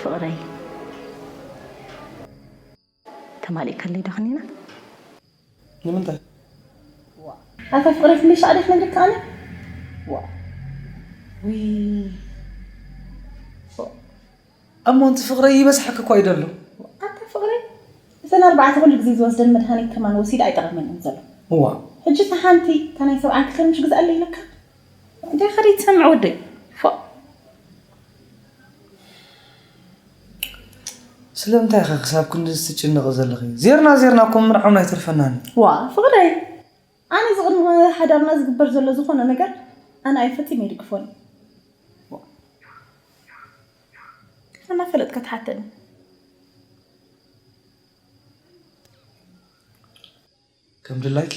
ፍቕረይ፣ ተማሊእካለይ ዶ ከኒና? ንምንታይ? ኣታ ፍቕረይ ክንደይ ሻዕ ድየ ክነግረካ ኣነ? ዋ ውይ እሞ እንቲ ፍቕረይ ይበዝሓኪ እኳ እዩ ደሎ። ኣታ ፍቕረይ እተን ኣርባዕተ ኩሉ ግዜ ዝወስደን መድሃኒት ከማን ወሲደ ኣይጠቐመንን ዘሎ። እዋ ሕጂ እታ ሓንቲ እታ ናይ ሰብዓን ክልተን ምሽ ግዝኣለይ ኢለካ? እንታይ ከደይ ትሰምዕ ወደይ? ፎእ ስለምንታይ ኢኻ ክሳብ ክንድዚ ትጭነቒ ዘለኺ? ዜርና ዜርና እኮ ምምርዓውና ኣይተርፈናን እዩ። ዋ ፍቕረይ ኣነ እዚ ቅድሚ ሓዳርና ዝግበር ዘሎ ዝኾነ ነገር ኣነ ኣየ ፈጺመ ኣይድግፎን እዩ። እናፈለጥካ ትሓተኒ። ከም ድላይኪ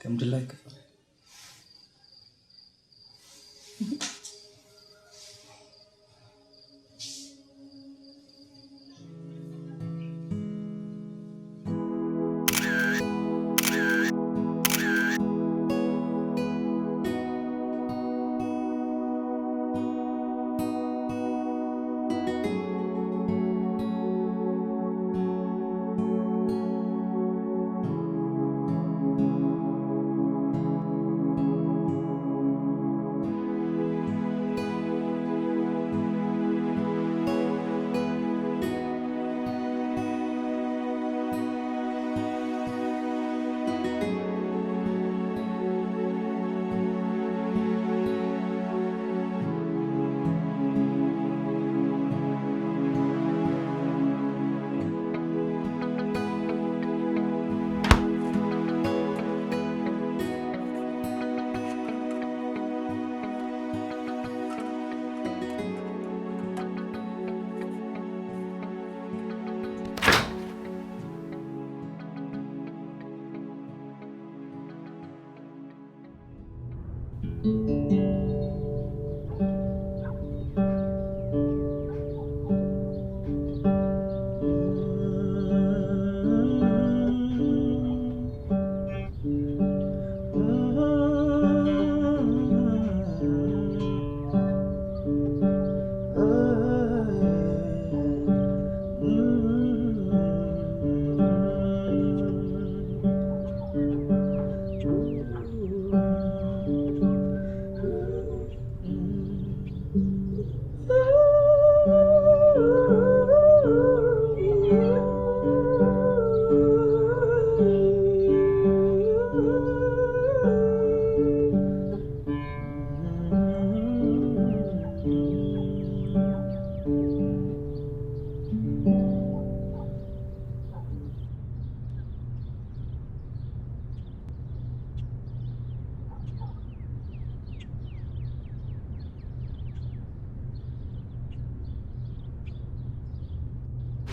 ከም ድላይኪ ፍቕረይ።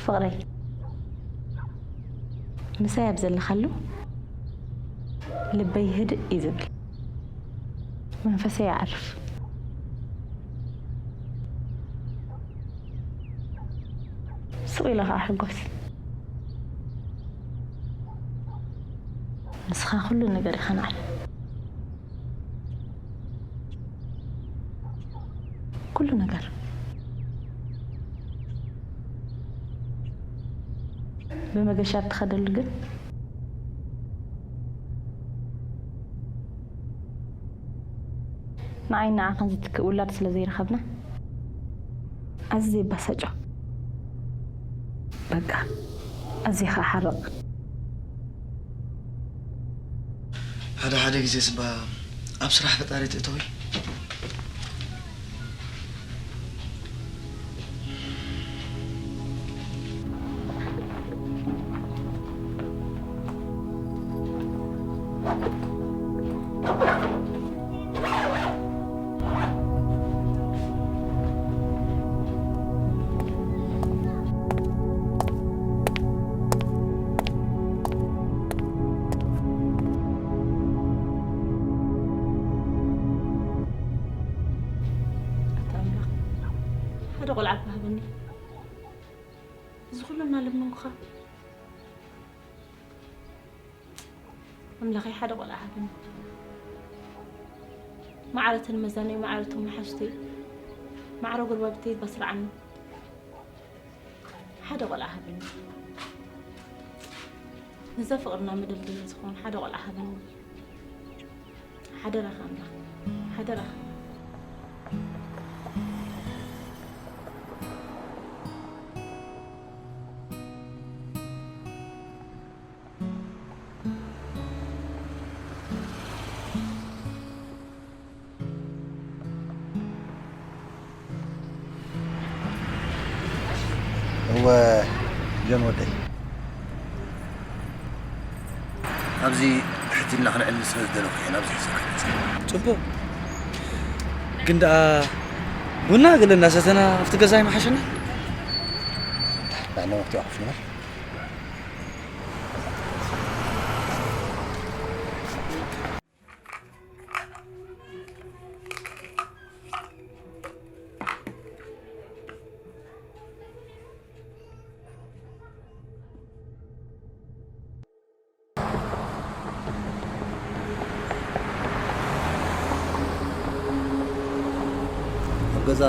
ፍቕረይ፣ ምሳይ ኣብ ዘለኻሉ ልበይ ህድእ እዩ ዝብል፣ መንፈሰይ የዕርፍ። ስቕ ኢለ ኸዓ ሕጎስ። ንስኻ ኩሉ ነገር ኢኻ ንዓይ። ኩሉ ነገር ብመገሻ እትኸደሉ ግን ንዓይ ንዓኻን ዝትክእ ውላድ ስለ ዘይረኸብና ኣዝየ ይባሰጮ። በቃ ኣዝየ ከዓ ሓርቕ። ሓደ ሓደ ግዜ ስባ ኣብ ስራሕ ፈጣሪ ትእተዊ። ኣታ ኣምላኽ ሓደ ቆልዓ እባ ሃበኒ። እዚ ኩሉ እናለመንኩኻ ኣምላኸይ ሓደ ቆልዓ ሃበኒ። መዓረተን መዛነይ መዓረቶም መሓዙተይ ማዕረ ጎረባብተይ ባስርዓኒ። ሓደ ቆልዓ ሃበኒ። ነዛ ፍቕርና መደልደሊ ዝኾን ሓደ ቆልዓ ሃበኒ። ሓደራኻ ኣምላኽ፣ ሓደራኻ። እወ ጆን ወደይ፣ ኣብዚ ትሕት ኢልና ክንዕልል ስለ ዝደለኹ እየ ናብዚ ሒዘካ መፂአ። ፅቡቕ። ግን ደኣ ቡና ገለ እንዳሰተና ኣብቲ ገዛ ኣይምሓሸና? ንሕና መፍትሒ ኮፍ ንበል። ኣብ ገዛ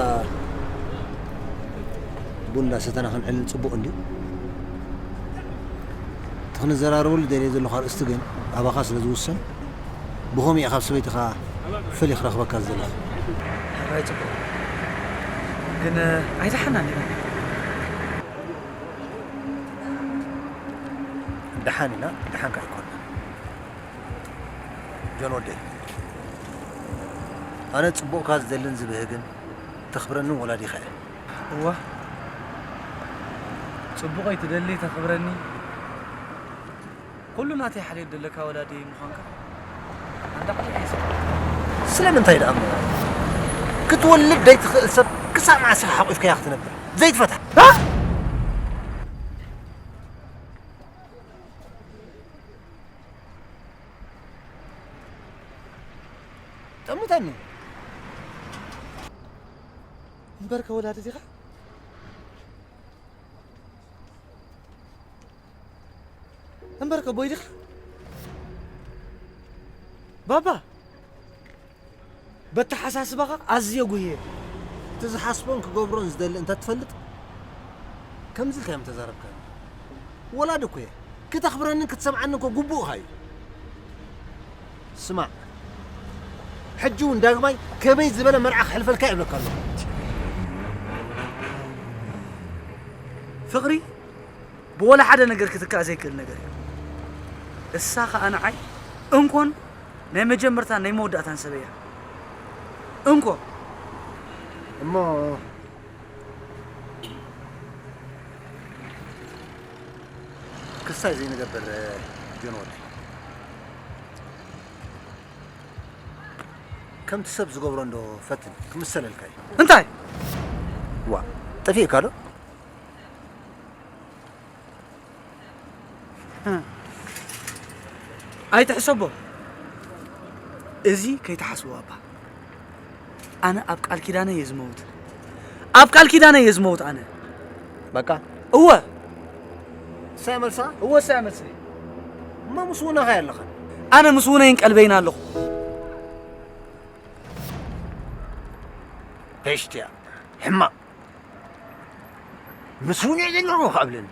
ቡን እንዳሰተና ክንዕልል ጽቡቕ እንድዩ። እቲ ክንዘራረበሉ ደልየ ዘለኹ ኣርእስቲ ግን ኣባኻ ስለ ዝውሰን፣ ብኸመይ ኢኻ ካብ ሰበይትኻ ፈልየ ክረኽበካ ዝደለኻ? ሕራይ ጽቡቕ። ግን ኣይደሓናን ኢና። ደሓን ኢና፣ ደሓን ከኣ ኣይኮንና። ጆን ወደይ፣ ኣነ ጽቡቕካ ዝደልን ዝብህግን ተኽብረንን ወላዲኻ እየ። እዋ፣ ጽቡቐይ ትደሊ፣ ተኽብረኒ፣ ኩሉ ናተይ ሓልዮት ዘለካ ወላዲ ምዃንካ ኣንዳ ዓቢ ሒዝካ። ስለምንታይ ደኣ እሞ ክትወልድ ዘይትኽእል ሰብ ክሳብ መዓስ ኢኻ ሓቂፍካያ ክትነብር? ዘይትፈትሓ? እ? ጠምተኒ። እምበርከ ወላዲ ዲኻ? እምበርከ ቦይ ዲኻ? ባባ፣ በተሓሳስባኻ ኣዝየ ጉህየ። እቲ ዝሓስቦን ክገብሮን ዝደሊ እንተ ትፈልጥ፣ ከምዚ ኢልካ እዮም ተዛረብካኒ። ወላዲ እኮ እየ። ክተኽብረንን ክትሰምዓኒ እኮ ግቡእኻ እዩ። ስማዕ፣ ሕጂ እውን ዳግማይ ከመይ ዝበለ መርዓ ክሕልፈልካ እየ እብለካ ኣለኹ። ፍቕሪ ብወላ ሓደ ነገር ክትካእ ዘይክእል ነገር እዩ። እሳ ኸኣ ንዓይ እንኮን ናይ መጀመርታን ናይ መወዳእታን ሰበይ እያ። እንኮ። እሞ ክስታይ ዘይንገብር ጆን ወደይ። ከምቲ ሰብ ዝገብሮ እንዶ ፈትን ክምሰለልካ እዩ። እንታይ? ዋ፣ ጠፊእካ ዶ? እ። ኣይትሕሰቦ። እዚ ከይትሓስቦ ኣባ። ኣነ ኣብ ቃል ኪዳነ እየ ዝመውት። ኣብ ቃል ኪዳነ እየ ዝመውት ኣነ። በቃ? እወ። እሳ እያ መልሳ? እወ፣ እሳ እያ መልሰይ። እሞ ምስ ውነኻ እያ ኣለኻ? ኣነ ምስ ውነይን ቀልበይን ኣለኹ። ፔሽትያ። ሕማቕ። ምስ ውነ ዘለኹ ከብለኒ።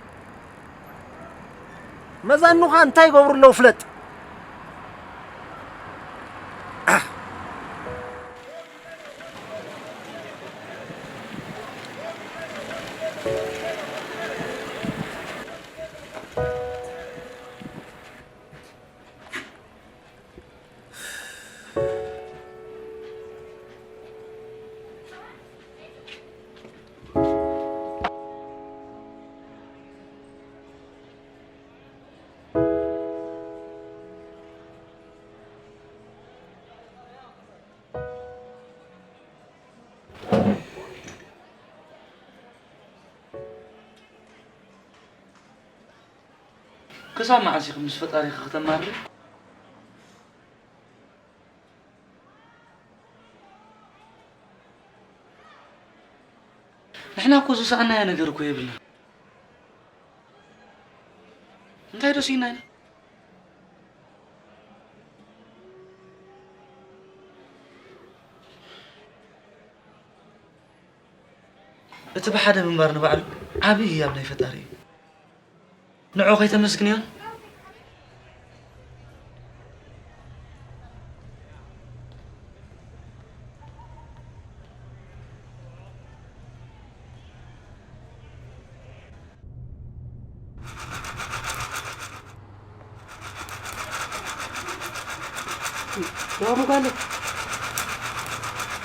መዛኑኻ እንታይ ይገብሩ ኣለዉ ፍለጥ። ኣህ። ክሳብ መዓስ ኢኺ ምስ ፈጣሪኺ ክተማርሪ? ንሕና እኮ ዝሰኣናዮ ነገር እኮ የብልና። እንታይ ዶ ስኢና ኢና? እቲ ብሓደ ምንባር ንባዕሉ ዓብዪ ህያብ ናይ ፈጣሪ እዩ። ንዑ ከይተመስግንዮን? ሉዋም ጓለይ፣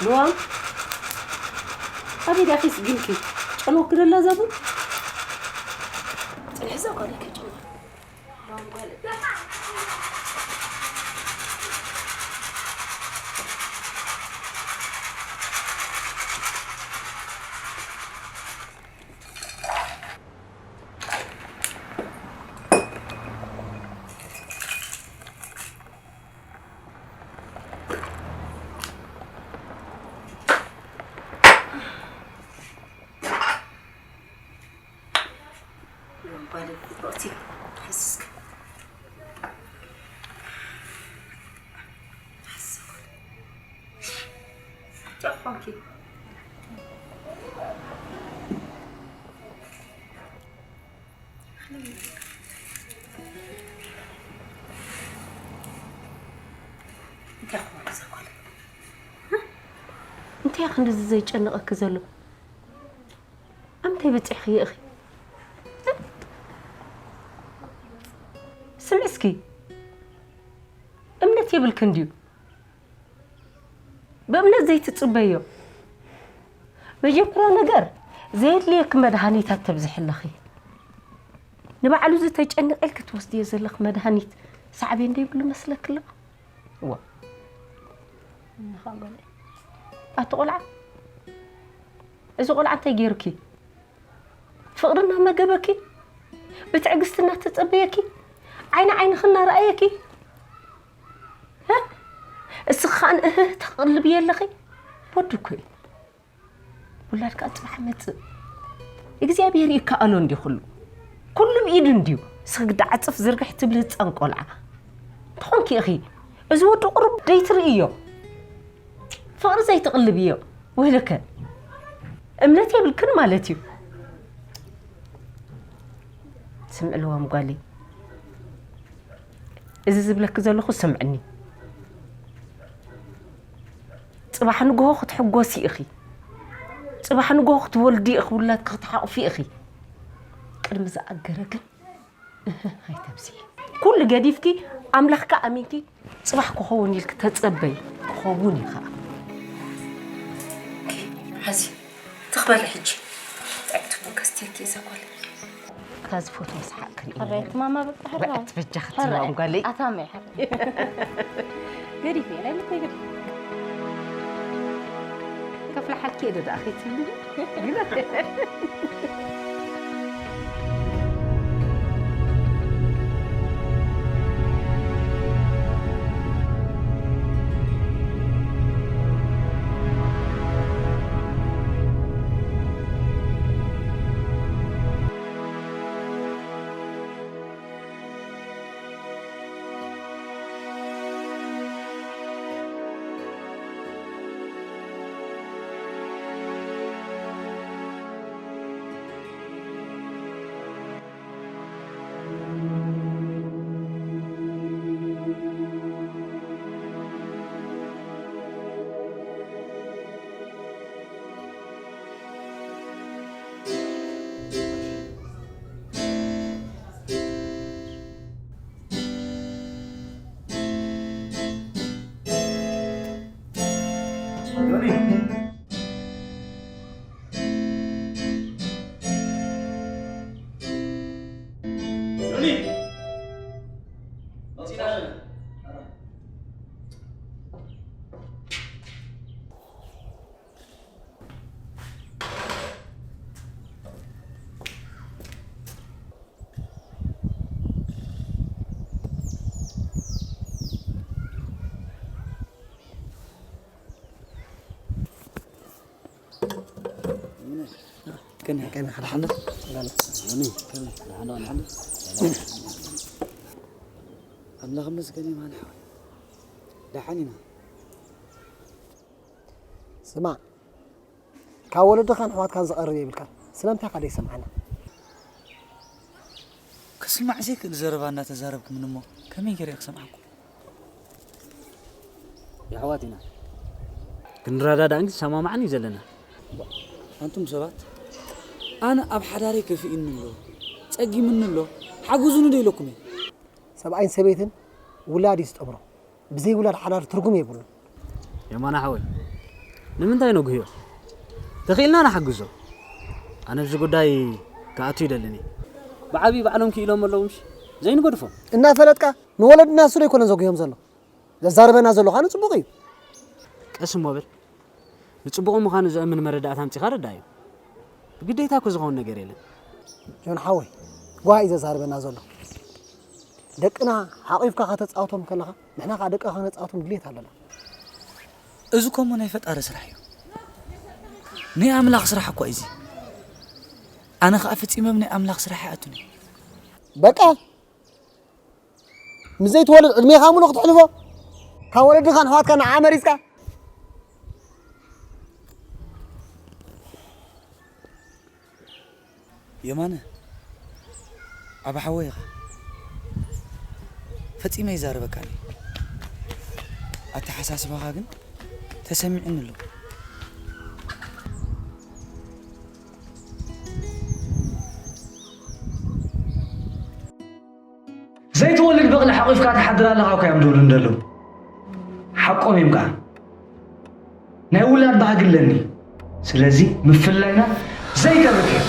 ሉዋም፣ ኣበይ ዲኣኺ ስጊምኪ? ጨንወኪ ደላ እዛ ቡን? ጽንሒ እዛ ጓለይ ከይጨንዋ። ሉዋም ጓለይ። ጓለይ፣ ብቕቲ፣ ሓስስካ። ሓስስካ። ጥዑም ኾንኪ። እንታይ ኾንኪ እዛ ጓለይ? እንታይ እዩ ክንድዚ ዘጨንቐኪ ዘሎ? ኣምታይ በጺሕኽዮ ኢኺ? ስምዒ እስኪ፣ እምነት የብልክን ድዩ? ብእምነት ዘይትጽበዮ። መጀመርያ ነገር፣ ዘየድልየኪ መድሃኒታት ተብዝሒ ኣለኺ። ንባዕሉ ዝተጨንቐ ኢልኪ ትወስድዮ ዘለኺ መድሃኒት ሳዕቤን ዶ ይብሉ መስለኪ ኣሎ? እዋ። እንኻ ጓለይ። ኣቲ ቆልዓ፣ እዚ ቆልዓ እንታይ ገይሩኪ? ፍቕሪ እናመገበኪ፣ ብትዕግስቲ እናተጸበየኪ፣ ዓይኒ ዓይንኺ እናረኣየኪ፣ እ? እስኺ ኸኣ ንእህህ ተቕልብዮ ኣለኺ? ወዲ እኮ እዩ። ውላድ ከኣ ጽባሕ መጽእ። እግዚኣብሔር ይከኣሎ እንድዩ ኩሉ። ኩሉ ብኢዱ እንድዩ። እስኺ ግዳ ዓጽፍ ዝርግሕ ትብሊ ህጻን ቆልዓ። እንተኾንኪ ኢኺ፣ እዚ ወዲ ቁሩብ ደይትርእዮ። ፍቕሪ ዘይትቕልብዮ። ወይለከ። እምነት የብልክን ማለት እዩ። ስምዒ ልዋም ጓለይ። እዚ ዝብለኪ ዘለኹ ስምዕኒ። ጽባሕ ንግሆ ክትሕጎሲ ኢኺ። ጽባሕ ንግሆ ክትወልዲ ኢኺ፣ ውላድኪ ክትሓቑፊ ኢኺ። ቅድሚ ዝኣገረ ግን እህ፣ ኣይተብዝሒ። ኩሉ ገዲፍኪ፣ ኣምላኽካ ኣሚንኪ፣ ጽባሕ ክኸውን ኢልኪ ተጸበይ። ክኸውን እዩ ኸኣ። ሓዚ ትኽበሪ ሕጂ። ጥዕምቲ ቡን ከስትየኪ እየ ዘጓል። እታ ዝፈትዎ ሰሓቕ ክርኢ። ሕራይ፣ እቲ ማማ በቃ ሕራይ። በቃ፣ እቲ በጃ ሕራይ። ክትህቦም ጓለይ። ኣታመይ ሕራይ። ገዲፈ፣ ናይ ልበይ ገዲፈ። ከፍልሓልኪ እየ ዶ ደኣ ከይትብሊ? ከመይ? ከመይ? ሓደ ሓንዶ? ላላ። ከመይ? ከመይ? ሓደ ሓንዶ? ሓደ ሓንዶ? ኣምላኽ ይመስገን፣ የማነ ሓወይ። ደሓን ኢና። ስማዕ፣ ካብ ወለድኻን ኣሕዋትካን ዝቐርብ የብልካን። ስለምንታይ ከ ዘይሰምዓና? ክስማዕ ዘይክእል ዘረባ እናተዛረብኩ ምን እሞ ከመይ ገይረ ክሰምዓኩም? የሕዋት ኢና። ክንረዳዳእን ክንሰማማዕን እዩ ዘለና። ኣንቱም ሰባት፣ ኣነ ኣብ ሓዳረይ ከፊእኒ ኣሎ፣ ጸጊምኒ ኣሎ፣ ሓግዙኒ ዶ ኢለኩም እየ። ሰብኣይን ሰበይትን ውላድ እዩ ዝጠምሮ። ብዘይ ውላድ ሓዳር ትርጉም የብሉን። የማነ ሓወይ፣ ንምንታይ ነጉህዮ? ተኽኢልና ንሓግዞ። ኣነ ኣብዚ ጉዳይ ክኣቱ ይደልን እየ። ብዓብዪ ባዕሎም ክኢሎም ኣለዉ ምሽ? ዘይንገድፎም። እናፈለጥካ ንወለድና እሱ ዶ ኣይኮነን ዘጉህዮም ዘሎ? ዘዛርበና ዘሎ ኸኣ ንጽቡቕ እዩ። ቀስ እሞ በል። ንጽቡቕ ምዃኑ ዘእምን መረዳእታ ኣምጺኻ ረዳእዮ። ብግዴታ እኮ ዝኸውን ነገር የለን። ጆን ሓወይ፣ ጓሂ እዩ ዘዛርበና ዘሎ። ደቅና ሓቒፍካ ከተጻውቶም ከለኻ፣ ንሕና ኸኣ ደቅኻ ከነጻውቶም ድሌት ኣለና። እዚ እኮ እሞ ናይ ፈጣሪ ስራሕ እዩ። ናይ ኣምላኽ ስራሕ እኮ እዩ እዚ። ኣነ ኸኣ ፈጺመ ኣብ ናይ ኣምላኽ ስራሕ ኣይኣቱን እየ። በቃ፣ ምስ ዘይትወልድ ዕድሜኻ ሙሉእ ክተሕልፎ? ካብ ወለድኻን ኣሕዋትካን ንዓ መሪጽካ? የማነ፣ ዓቢ ሓወይ ኢኻ። ፈጺመ ይዛረበካ እየ። ኣተሓሳስባኻ ግን ተሰሚዑኒ ኣሎ። ዘይትወልድ በቕሊ ሓቒፍካ ትሓድር ኣለኻ እኮ እዮም ዝብሉ እንደለዉ። ሓቆም እዮም ከኣ። ናይ ውላድ ባህጊ ኣለኒ። ስለዚ ምፍላይና ዘይተርፍ እዩ።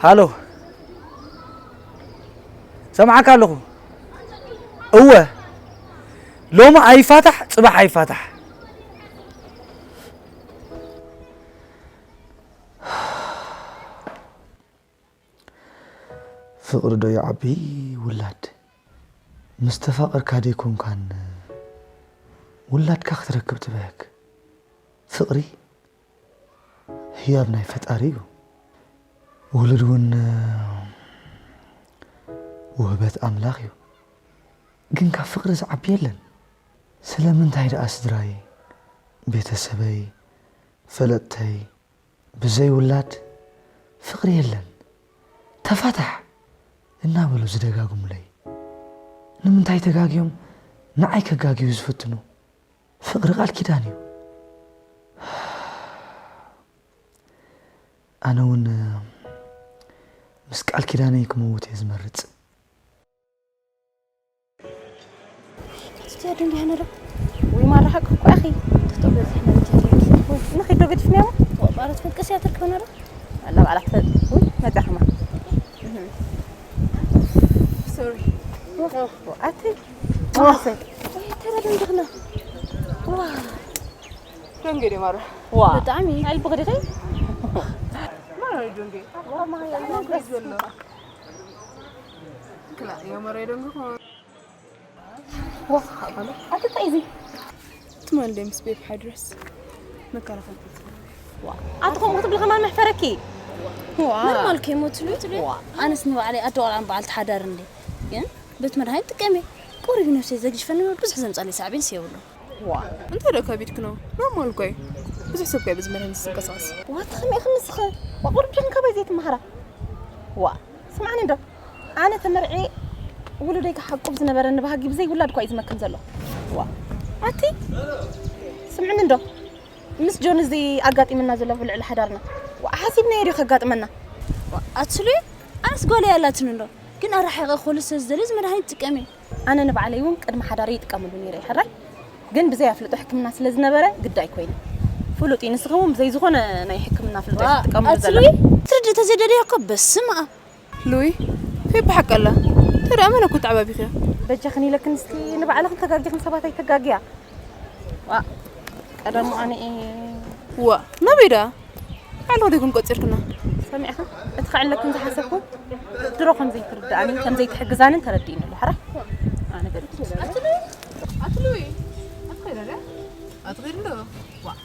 ሃሎ፣ ሰምዓካ ኣለኹ። እወ፣ ሎሚ ኣይፋታሕ፣ ጽባሕ ኣይፋታሕ። ፍቕሪ ዶ ይዓቢ ውላድ? ምስ ተፋቐርካ ደይኮንካን ውላድካ ክትረክብ ትብህግ። ፍቕሪ ህያብ ናይ ፈጣሪ እዩ። ውሉድ እውን ውህበት ኣምላኽ እዩ። ግን ካብ ፍቕሪ ዝዓቢ የለን። ስለምንታይ ደኣ ስድራይ፣ ቤተሰበይ፣ ፈለጥተይ፣ ብዘይ ውላድ ፍቕሪ የለን፣ ተፋታሕ እናበሉ ዝደጋግሙለይ። ንምንታይ ተጋግዮም ንዓይ ከጋግዩ ዝፍትኑ? ፍቕሪ ቃል ኪዳን እዩ። ኣነ እውን ምስ ቃል ኪዳነይ ክመውት እየ ዝመርጽ። ትትያ ድንዲ ሀነዳ ወይ ማራ ሓቂ እኮ ኣኺ። ትጠብ ለዚህ ነው ትትያ። ንኺዶ ገድፍንያሞ? ወባረት ፈንቅስ ያትርክ ሆነራ? ኣላ ባዕላ ትፈልጥ። ወይ መጣ ከማ። ሶሪ። ኣቲ ማሰ። ወይ ተረድን ድኽና። ዋ። ደንገ ዲ ማራ። ዋ። ብጣዕሚ። ኣልብኽ ዲኺ? ማራ ደንገ። ዋ ማራ ደንገ። ክላ የመረ ደንገ። ዋ፣ ኣቲ እንታይ እዚ? ትማል ደምስ ቤብ ሓድረስ። መከላኸል ዋ ኣቲ ከምኡ ክትብሊ ከማን መሕፈረኪ ዋ ኖርማል ከይሞትሉ ትሉ ዋ ኣነስ ንባዕለይ ኣደ ቆልዓን በዓልቲ ሓዳር እንደ ግን ቤት መድሃኒት ጥቀሚ ቁሪብ ነፍሰይ ዘግጅፈኒ ብዙሕ ዘምጻለይ ሳዕቤን የብሉ ዋ እንታይ ዶ ከቢድክ ነው ኖርማል እኮ እዩ ብዙሕ ሰብ ከይ ብዝመድሃኒት ዝንቀሳቀስ ዋ ትኸሚ ኢኺ ንስኺ ቁሩብ ጀን ካባይ ዘይትመሃራ ዋ ስምዓኒ እንዶ ኣነ ተመርዒ ውሉደይ ክሓቁብ ዝነበረኒ ባህጊ ብዘይ ውላድ እኳ እዩ ዝመክን ዘሎ ዋ ኣቲ ስምዕኒ እንዶ ምስ ጆን እዚ ኣጋጢምና ዘሎ ብልዕሊ ሓዳርና ዋ ሓሲብናዮ ድዩ ከጋጥመና ኣትሉ ኣነስ ጓል ያላትን እንዶ ግን ኣራሒቐ ኮሉ ስለ ዝደሊ እዚ መድሃኒት ጥቀሚ ኣነ ንባዕለይ እውን ቅድሚ ሓዳረይ ይጥቀመሉ ነይረ ሕራይ ግን ብዘይ ኣፍልጦ ሕክምና ስለ ዝነበረ ግዳይ ኮይነ ፍሉጥ እዩ ንስኺ እውን ብዘይ ዝኾነ ናይ ሕክምና ፍልጦ ትጥቀምሉ ኣትሉ ዘለኺ ትርድእ ተዘይደልያ እኮ በስመ ኣብ ሉይ ከይ ብሓቂ ኣላ እንታይ ደኣ መን እኮ ተዓባቢኽዮ በጃኽን ኢለክን እስኪ ንባዕልኽን ተጋጊኽን ሰባት ኣይተጋግያ ዋ ቀደሙ ኣነ እየ ዋ ናበይ ደኣ ባዕልኹ ዲኹም ቆጺርክና ሰሚዕኻ እቲ ክዕለክን ዝሓሰብኩ ድሮ ከም ዘይትርድኣንን ከም ዘይትሕግዛንን ተረዲእኒ ኣሎ ሕራ ኣነ ገለ ኣትሉ ኣትሉ ኣትኸይደ ኣትኸይደ ዋ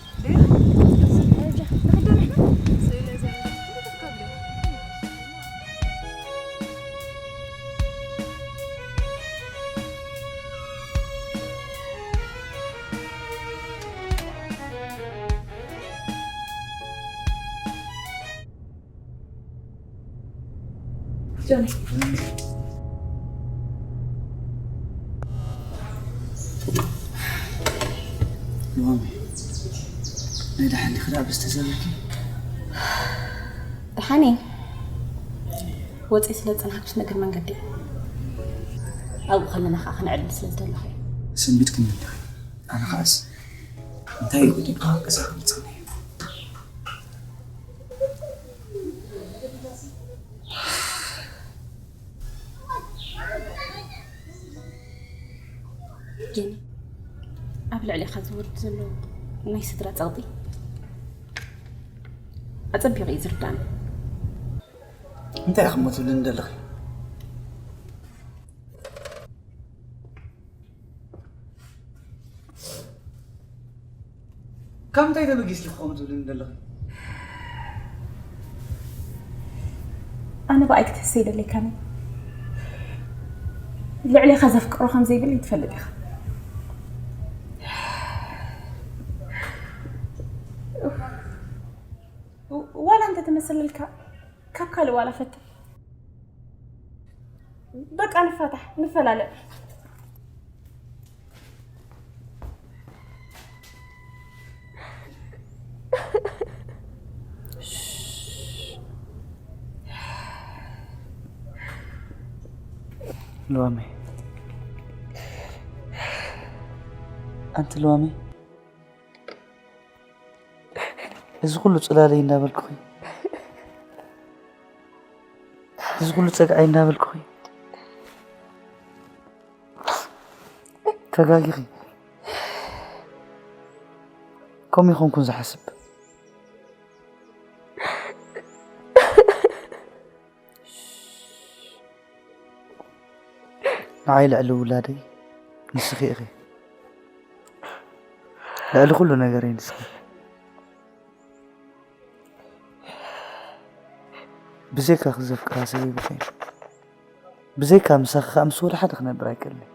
ሎሚ ናይ ደሓን ዲኺ ደኣ ብዝተዘበልኪ ደሓን እየ ወፂ ስለ ዝፀናሕኩስ ንእግር መንገዲ ኣብኡ ከለና ከዓ ክንዕልል ስለ ዝደለኹ እዩ ሰንቢድክኒ ኣለኺ ኣነ ከዓስ እንታይ እዩ ጉዲንካ ገዛ ክመፅኒ ጀኒ ኣብ ልዕሌኻ ዝወርድ ዘሎ ናይ ስድራ ፀቕጢ ኣፀቢቑ እዩ ዝርዳኒ እንታይ ኢኹም ትብልኒ ዘለኺ ካብ ምንታይ ተበጊስኪ ከምኡ ትብልኒ ዘለኺ? ኣነ ብኣይ ክትህሰ ይደለካኒ ልዕሌኻ ዘፍቅሮ ከም ዘይብል ይትፈልጥ ኢኻ ዋላ እንተ ተመሰለልካ ካብ ካልእ ዋላ ፈትን በቃ ንፋታሕ ንፈላለ ሎሚ ኣንቲ ሎሚ እዚ ኩሉ ጽላለይ እንዳበልኩኺ እዚ ኩሉ ጸግዓይ እንዳበልኩኺ ተጋጊኺ ከምኡ ይኾንኩን ዝሓስብ ንዓይ ልዕሊ ውላደይ ንስኺ ኢኺ ልዕሊ ኩሉ ነገረይ ንስኺ ብዘይካ ክዘፍቅራ ሰብ ይብልከይ ብዘይካ ምሳኺ ከዓ ምስ ወላ ሓደ ክነብር ኣይክእልን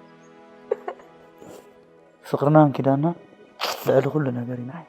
ፍቅርናን ኪዳና ልዕሊ ኩሉ ነገር እዩ ንዓይ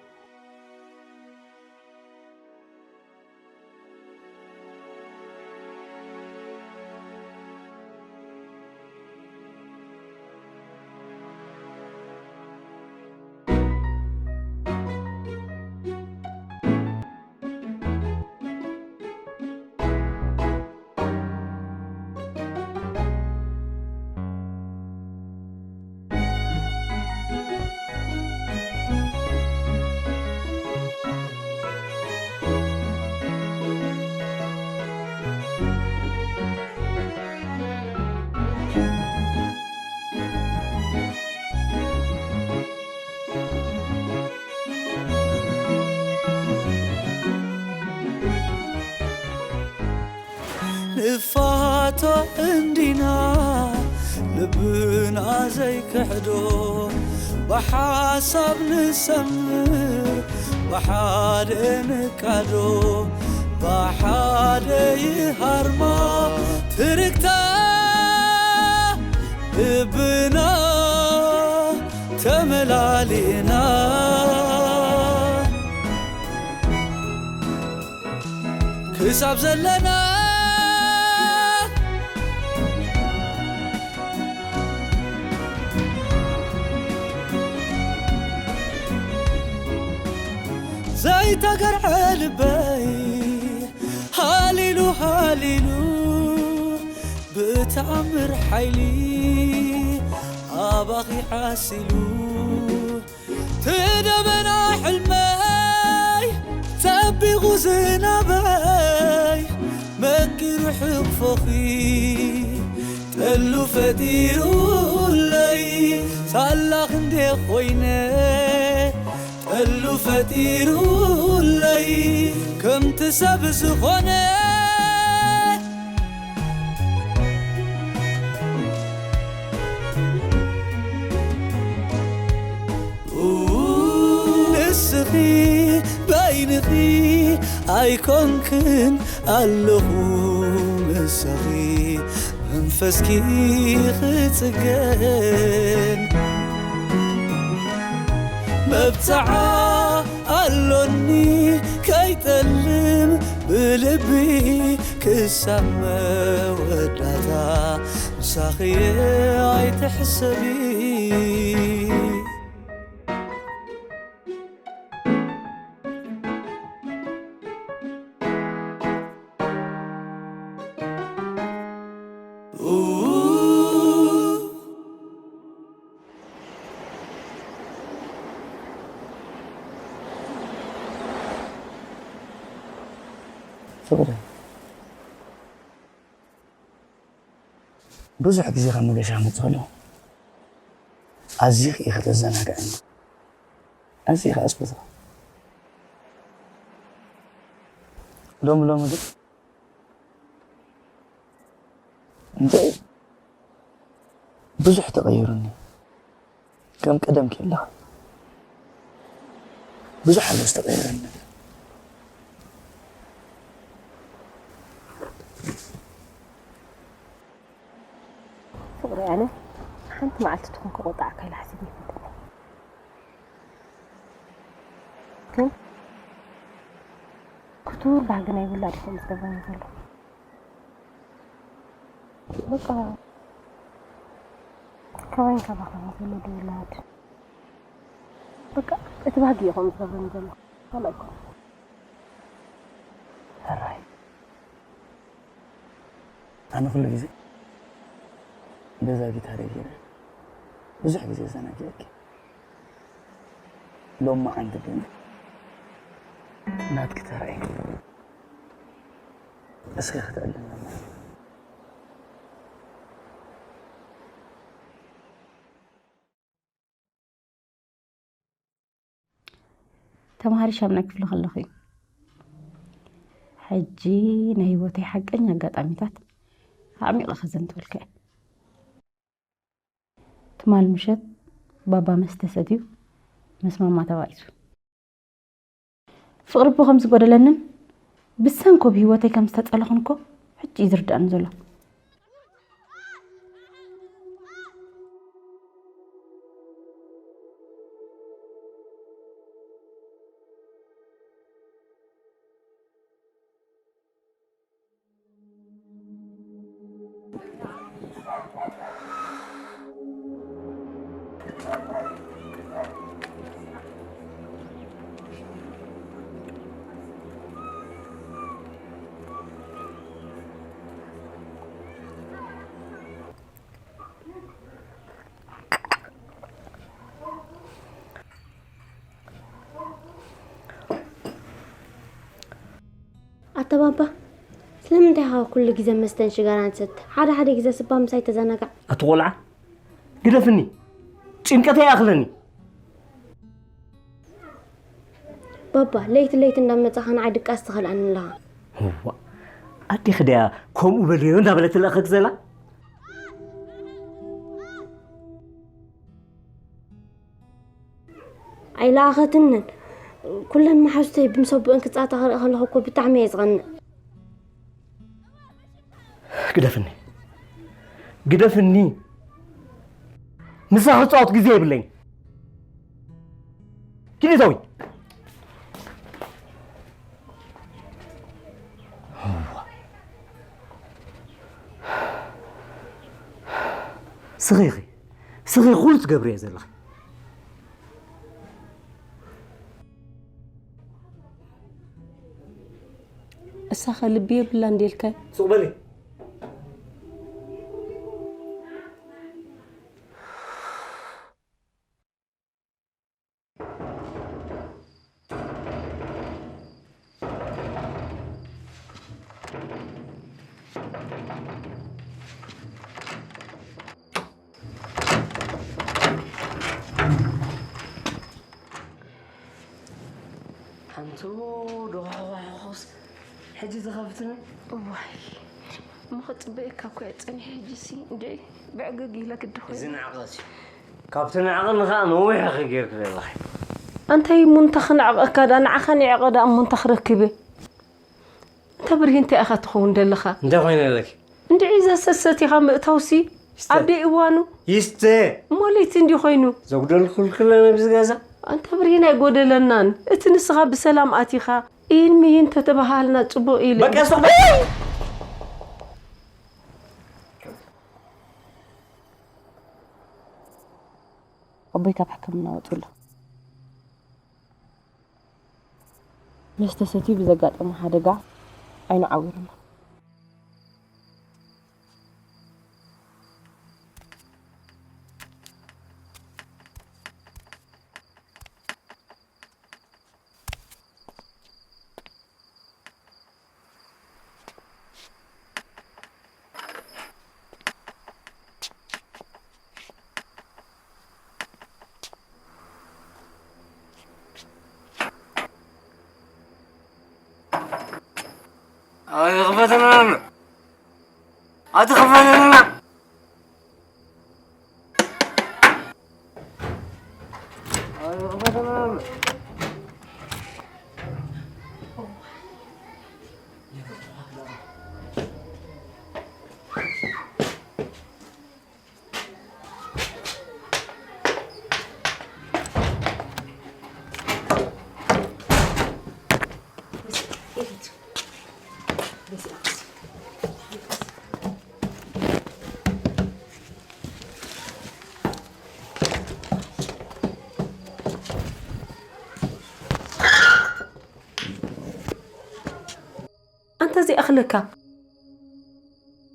ንፋቶ እንዲና ልብና ዘይክሕዶ ብሓሳብ ንሰምር ብሓደ ንቃዶ፣ ብሓደ ይሃርማ ትርክታ ልብና ተመላሊእና ክሳብ ዘለና ዘይተገርዐ ልበይ ሃሊሉ ሃሊሉ ብተኣምር ሓይሊ ኣባኺ ዓሲሉ ትደበና ሕልመይ ጸቢቑ ዝናበይ መኪሩ ሕቕፎኺ ጠሉ ፈጢሩለይ ሳላ ክንዴ ኮይነ ጠሉ ፈጢሩለይ ከምቲ ሰብ ዝኾነ ንስኺ በይንኺ ኣይኮንክን ኣለኹ ምሳኺ መንፈስኪ ክጽገን መብጽዓ ኣሎኒ ከይጠልም ብልቢ ክሳብ መወዳእታ ምሳኺ ኣይትሕሰቢ ፍቕሪ ብዙሕ ግዜ ካብ መገሻ ክመፅእ ከለኹ ኣዝዩ ኢኻ ተዘናግዐኒ ኣዝዩ ኢኻ ኣስብዛ ሎሚ ሎሚ ግን እንታይ ብዙሕ ተቐይሩኒ ከም ቀደም ከለኻ ብዙሕ ኣሎ ዝተቐየረኒ ነገር ፍቕሪ ኣነ ሓንቲ መዓልቲ ትኹን ክቆጣዕካ ኢለ ሓሲበ ይፈልጥኒ ግን ክቱር ባህጊ ናይ ውላድ ኢኹም ዝገብረኒ ዘሎ በቃ ካባይን ካባኻ ዝወለዱ ውላድ በቃ እቲ ባህጊ ኢኹም ዝገብረኒ ዘሎ ካልእ ኣይኮነ ሕራይ ኣነ ኩሉ ግዜ በዛ ጊታረይ ገይረ ብዙሕ ግዜ ዘናጊዐኪ ሎማዓንቲ ግን ናትኪ ተራ እዩ እስኪ ክትዕልለና ተምሃሪ ሻምናይ ክፍሊ ከለኹ እዩ። ሕጂ ናይ ህይወተይ ሓቀኛ ኣጋጣሚታት ኣዕሚቐ ከዘንትወልካ እየ። ትማል ምሸት ባባ መስተ ሰትዩ ምስ ማማ ተባኢሱ። ፍቕሪ እቦ ከም ዝጎደለንን ብሰንኮ ብህይወተይ ከም ዝተጸለኹን እኮ ሕጂ እዩ ዝርድኣኒ ዘሎ። ኣታ ባባ ስለምንታይ ኢኻ ኩሉ ግዜ መስተን ሽጋራን ትሰቲ? ሓደ ሓደ ግዜ ስባ ምሳይ ተዘናጋዕ። ኣቲ ቆልዓ ግደፍኒ፣ ጭንቀተይ ይኣኽለኒ። ባባ ለይቲ ለይቲ እንዳመጻኻ ንዓይ ድቃስ ትኸልኣኒ ኣለኻ። እዋ ኣዴኺ ድያ ከምኡ በልዮ እንዳበለት ትልእኸኪ ዘላ? ኣይለኣኸትንን ኩለን መሓዙተይ ብምሰብኡን ክጻታ ክርኢ ከለኹ እኮ ብጣዕሚ እየ ዝቐንእ። ግደፍኒ፣ ግደፍኒ። ምሳኺ ክጻወት ግዜ የብለይን። ኪዲ ዘዊ። ስኺ ኢኺ፣ ስኺ ኩሉ ትገብርዮ ዘለኺ። እሳኸ ልቢ የብላ እንዴልካ? ሱቕ በሊ። ሓንቱ ዶ ሕጂ ዝኸፍትኒ? እዋይ፣ እሞ ክጽበየካ እኮ እየ ጸኒሐ። ሕጂሲ እንድዒ ብዕግግ ኢለ ግዲ ኮይኑ። እዚ ንዕቐት እዩ። ካብቲ ንዕቐኒ ኸኣ ነዊሕ ኢኺ ጌርኪ ዘለኺ። ኣንታይ እሞ እንታይ ክነዕቐካ ደኣ? ንዓኻ ንዕቐ ደኣ እሞ እንታይ ክረክብ እየ? እንታ ብርሂን እንታይ ኢኻ ትኸውን ደለኻ? እንታይ ኮይነ ኣለኪ? እንድዒ እዛ ሰሰቲኻ ምእታውሲ ይስተ። ኣብ ደይ እዋኑ? ይስተ። እሞ ለይቲ እንዲ ኮይኑ? ዘጉደልኩልክለ ነብዚ ገዛ? ኣንታ ብርሂን ኣይጎደለናን። እቲ ንስኻ ብሰላም ኣቲኻ፣ ኢን ምይን ተተባሃልና ጽቡቕ ኢለ። በቃ ስቕ በል። ኣቦይ ካብ ሕክምና ወጺኡ ኣሎ። መስተ ሰትዩ ብዘጋጠሞ ሓደጋ ዓይኑ ዓዊሩ ኣሎ። ኣይ፣ ክፈተና ኣሎ። ኣቲ ክፈተና። ኣይ፣ ክፈተና ኣሎ። ኣንታ ዘይኣኽለካ።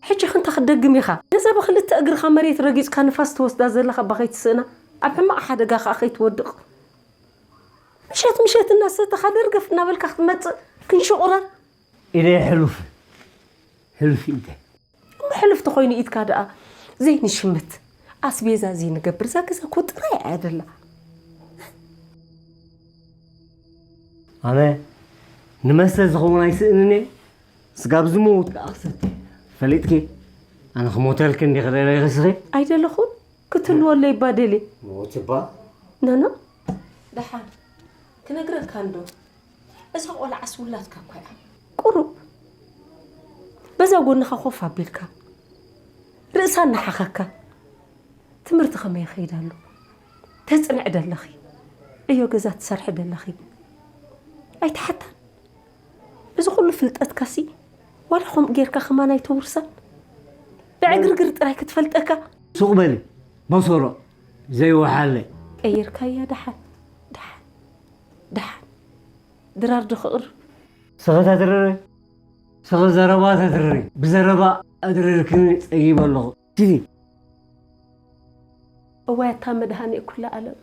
ሕጂ ኸ እንታይ ክትደግም ኢኻ? ነዛ ብኽልተ እግርኻ መሬት ረጊጽካ ንፋስ ትወስዳ ዘለኻ እባ ከይትስእና፣ ኣብ ሕማቕ ሓደጋ ኸኣ ከይትወድቕ። ምሸት ምሸት እናሰተኻ ደርገፍ እናበልካ ክትመጽእ ክንሽቑረር። ኢደይ ሕሉፍ፣ ሕሉፍ ኢደይ። እሞ ሕሉፍ ተኾይኑ ኢድካ ደኣ ዘይንሽምት፣ ኣስቤዛ ዘይንገብር፣ እዛ ገዛ እኮ ጥራይ እያ ደላ። ኣነ ንመስተ ዝኸውን ኣይስእንን እየ፣ ስጋብ ዝመውት ከኣ ክሰቲ። ፈሊጥኪ፣ ኣነ ክሞተልኪ እንዲኺ ደለኺ ስኺ? ኣይደለኹን፣ ክትህልወለይ እባ ደልየ። ሞት እባ? ኖኖ፣ ደሓን ክነግረካ እንዶ። እዛ ቆልዓስ ውላድካ እኳ እያ። ቁሩብ በዛ ጎንኻ ኮፍ ኣቢልካ፣ ርእሳ እናሓኸካ፣ ትምህርቲ ከመይ ይኸይድ ኣሎ? ተጽንዒ ደለኺ፣ ዕዮ ገዛ ትሰርሒ ደለኺ፣ ኣይትሓታን። እዚ ኩሉ ፍልጠትካሲ፣ ዋላ ከምኡ ጌርካ ከማን ኣይተውርሳን። ብዕግርግር ጥራይ ክትፈልጠካ። ሱቕ በሊ፣ ቦሶሮ፣ ዘይወሓለ። ቀይርካያ ደሓን፣ ደሓን፣ ደሓን። ድራር ዶ ክቕርብ? ስኺ ተትርሪ፣ ስኺ ዘረባ ተትርሪ። ብዘረባ ኣድሪርክኒ ጸጊበ ኣለኹ። ኪዲ። እዋይ ኣታ መድሃኔ ኩለ ዓለም፣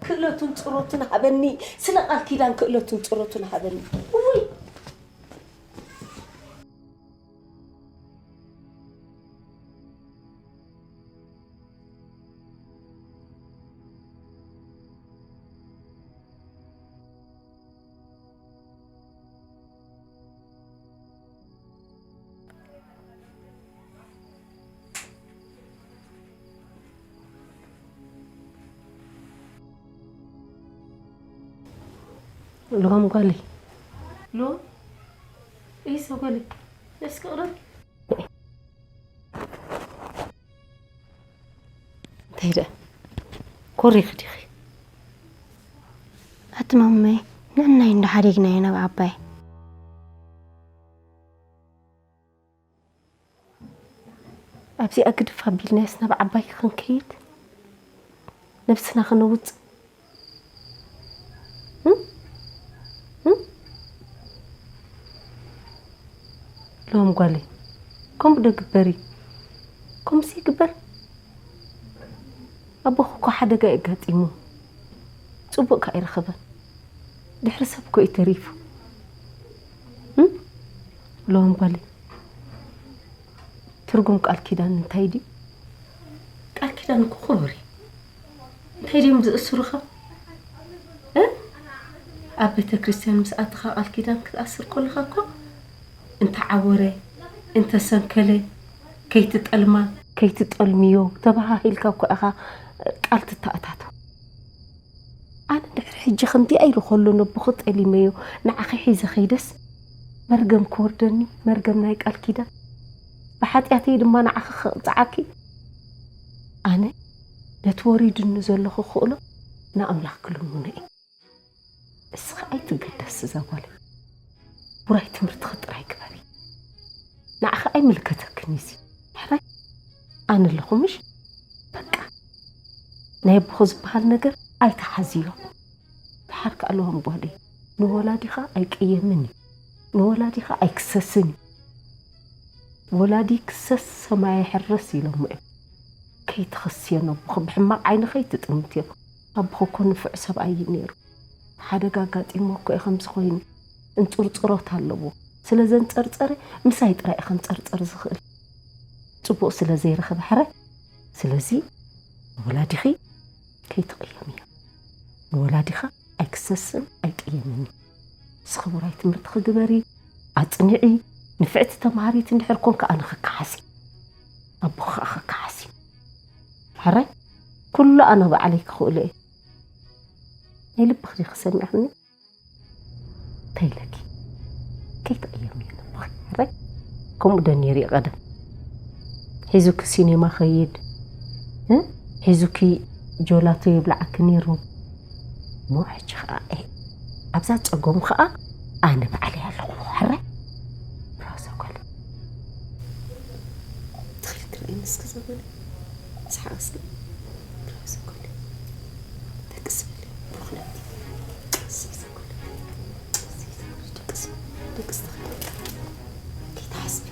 ክእለቱን ጽሮቱን ሃበኒ፣ ስለ ቃል ኪዳን ክእለቱን ጽሮቱን ሃበኒ። እውይ። ሎም ጓለይ። ሎም? ኢሰ ጓለይ። እስኪ ቅረብ። እንታይ ደኣ? ኮሪኺ ዲኺ? ኣቲ ማመይ፣ ንዕናይ እንዶ ሓዲግናዮ ናብ ዓባይ። ኣብዚኣ ግድፍ ኣቢልናዮስ ናብ ዓባይ ክንከይድ? ነብስና ከነውጽእ? እም? እም? ሎም ጓለይ፣ ከምኡ ዶ ግበሪ? ከምኡስ ይግበር? ኣቦኺ እኮ ሓደጋ እዩ ኣጋጢሙ። ጽቡቕ ከኣ ኣይረኸበን። ድሕሪ ሰብ እኮ እዩ ተሪፉ። እም? ሎም ጓለይ፣ ትርጉም ቃል ኪዳን እንታይ ድዩ? ቃል ኪዳን እኮ ክቡር እዩ። እንታይ ድዮም ዝእስሩኻ? እ? ኣብ ቤተ ክርስቲያን ምስ ኣተኻ ቃል ኪዳን ክትኣስር ከለኻ እኮ እንተዓወረ፣ እንተሰንከለ፣ ከይትጠልማ፣ ከይትጠልምዮ ተባሃሂልካ እኮ ኢኻ ቃል ትተኣታቶ። ኣነ ድሕሪ ሕጂ ከምዚኣ ኢሉ ከሎ ነቦኺ ጠሊመዮ ንዓኺ ሒዘ ኸይደስ መርገም ክወርደኒ፣ መርገም ናይ ቃል ኪዳን፣ ብሓጢኣተይ ድማ ንዓኺ ክቕጽዓኪ። ኣነ ነቲ ወሪዱኒ ዘሎ ክኽእሎ ንኣምላኽ ክልምኖ እየ። እስኺ ኣይትገደሲ እዛ ጓለይ። ውራይ ትምህርትኺ ጥራይ ግበሪ። ንዓኺ ኣይምልከተክን እዩ እዚ። ሕራይ ኣነ ኣለኹ ምሽ? በቃ ናይ ኣቦኺ ዝበሃል ነገር ኣይትሓዝዮ። ደሓር ከኣ ኣለዎም ጓለይ፣ ንወላዲኻ ኣይቅየምን እዩ። ንወላዲኻ ኣይክሰስን እዩ። ወላዲ ክሰስ ሰማይ ይሕረስ ኢሎሞ እዮም። ከይትኸስዮ ነቦኺ፣ ብሕማቕ ዓይኒ ከይትጥምትዮ። ኣቦኺ እኮ ንፉዕ ሰብኣይ እዩ ነይሩ። ሓደጋ ኣጋጢሞ እኮ እዩ ከምዚ ኮይኑ። እንጽርጽሮት ኣለዎ። ስለ ዘንጸርጸረ ምሳይ ጥራይ እዩ ከንጸርጽር ዝኽእል። ጽቡቕ ስለ ዘይረኸበ ሕራይ። ስለዚ ንወላዲኺ ከይትቕየምዮ። ንወላዲኻ ኣይክሰስን ኣይቅየምን እዩ። ንስኺ ውራይ ትምህርትኺ ግበሪ፣ ኣጽንዒ፣ ንፍዕቲ ተምሃሪት እንድሕር ኮንኪ ኣነ ክከሓስ እየ። ኣቦኺ ከኣ ክከሓስ እዩ። ሕራይ ኩሉ ኣነ ባዕለይ ክኽእሎ እየ። ናይ ልብኺ ዲኺ ሰሚዕኽኒ? እንታይ ኢለኪ? ከይትቕየሚ ነቦኺ። ሕራይ ከምኡ ዶ ነይሩ እዩ ቀደም? ሒዙኪ ሲኔማ ኸይድ፣ እ? ሒዙኪ ጆላቶ ይብልዓኪ ነይሩ። እሞ ሕጂ ኸኣ፣ እ፣ ኣብዛ ጸገሙ ኸኣ ኣነ ባዕለይ ኣለኹ። ሕራይ ብራዞ ጓል። ትኽእል ትርእይኒ እስከ ዘበለ። ስሓቕ እስከ። ብራዞ ጓል። ደቅስ በሊ። ብሩኽነት። ደቅስ በሊ። ደቅስ፣ ደቅስ ተኸተል። ከይትሓስቢ።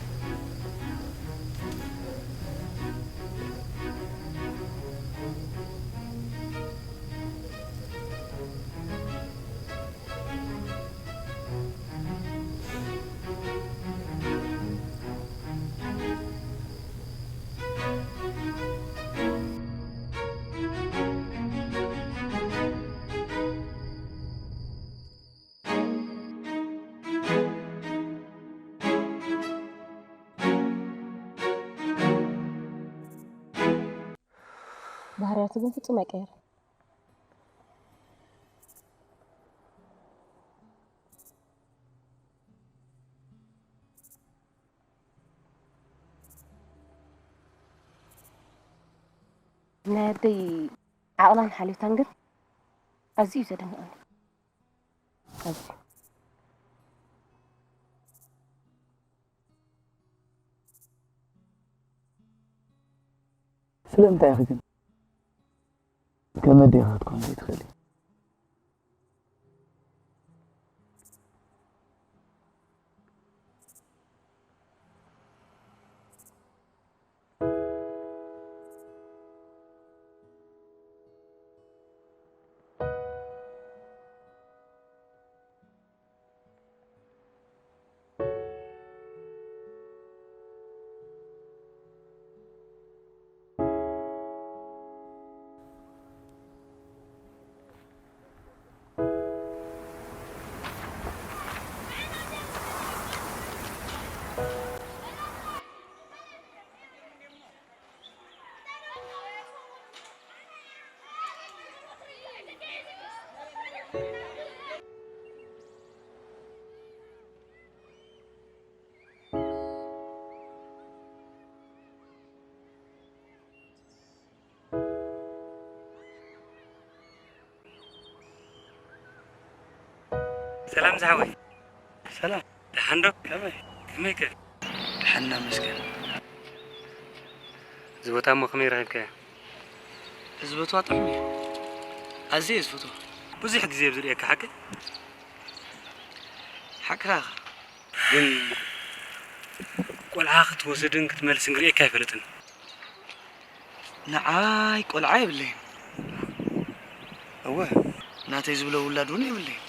ባህርያቱ ግን ፍጹም ኣይቀየረን። ናይ ኣደይ ዓቕላን ሓልዮታን ግን ኣዝዩ እዩ ዘደንቐኒ። ኣዝዩ። ስለምንታይ ኢኺ ግን ከም ኣዴኺ ክትኮኒ ዘይትኽእሊ? ሰላም ዝሓወይ። ሰላም። ደሓን ዶ? ከመይ? ከመይ ከ? ደሓን እናመስገን። እዚ ቦታ እሞ ከመይ ረኺብካዮ? እዚ ቦታ ጥዑም እዩ። ኣዝየ እየ ዝፈትዎ። ብዙሕ ግዜ እየ ዝርእየካ፣ ሓቂ? ሓቅኻ ኢኻ። ግን ቆልዓ ክትወስድን ክትመልስን ርእየካ ኣይፈልጥን። ንዓይ ቆልዓ የብለይን። እወ፣ ናተይ ዝብሎ ውላድ እውን የብለይን።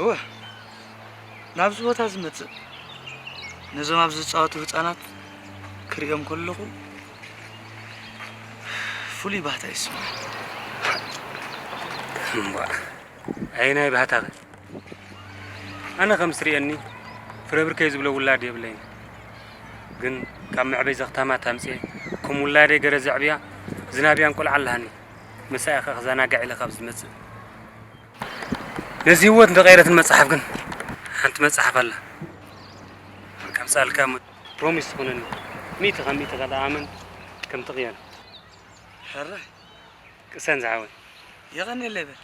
እወ፣ ናብዚ ቦታ ዝመጽእ፣ ነዞም ኣብዚ ዝጻወቱ ህጻናት ክርእዮም ከለኹ ፍሉይ ባህታ ይስምዓኒ። እምቧእ፣ ኣየናይ ባህታኸ? ኣነ ከም ዝርእየኒ፣ ፍረ ብርከይ ዝብሎ ውላድ የብለይን። ግን ካብ መዕበይ ዘኽታማት ኣምጽኤ፣ ከም ውላደይ ገረ ዘዕብያ ዝናብያን ቆልዓ ኣለሃኒ። ምሳኣ ከኣ ክዘናጋዕ ኢለ ካብ ዝመጽእ። ነዚ ህይወት እንተቐየረትን መጽሓፍ ግን ሓንቲ መጽሓፍ ኣላ። ከምጽኣልካ እሞ ፕሮሚስ ትኾነኒ። ሚእቲ ካብ ሚእቲ ከኣ ኣመን ከም ትቕየር። ሕራይ። ቅሰን ዝሓወይ። የቐንየለይ በል።